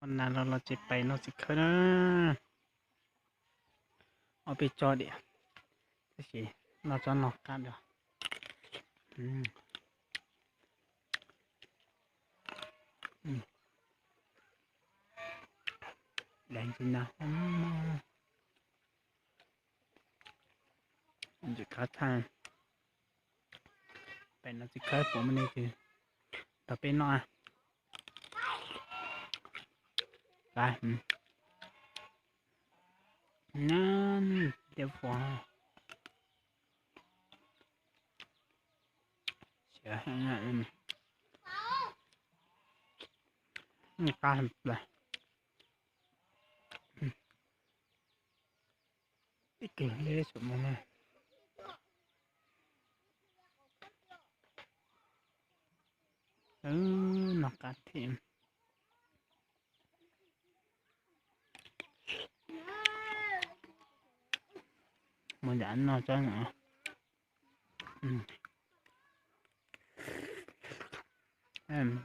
Nas los los tsis pais noj txiv khawb na. Ob peb tsob diam, tab sis noj tsob no qab dua. Dev ntsis nas, ntsis khawb tag. Pem no txiv khawb puas muaj nej ces nrog peb noj. Tiab fuas, siav heev, qab heev plaws. Ib kawg li saum no na. Noj qab thiab. Mus nram noj tsob no.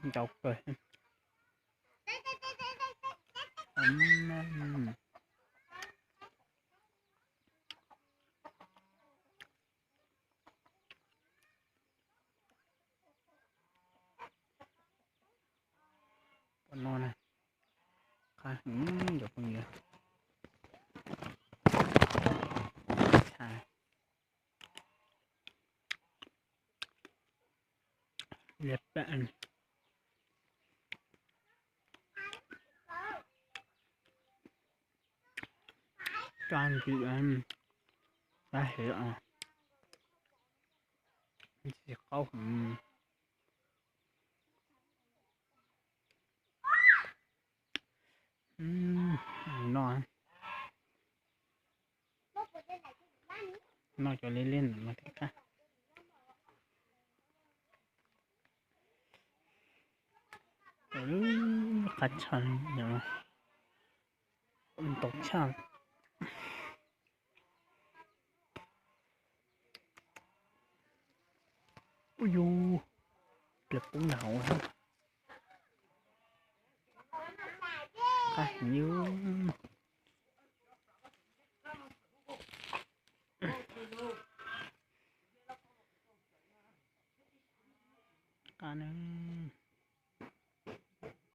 Ntau kawg. Pom no na, qab heev cov phooj ywg. Liab pam. Coj ntsis qab heev os. Ntsis qaub heev. Noj, noj cov liab liab ntawm no thiaj qab. Qab tshaj, ntau tshaj. Ub yus, lawv poob nram hauv. Qab heev yus.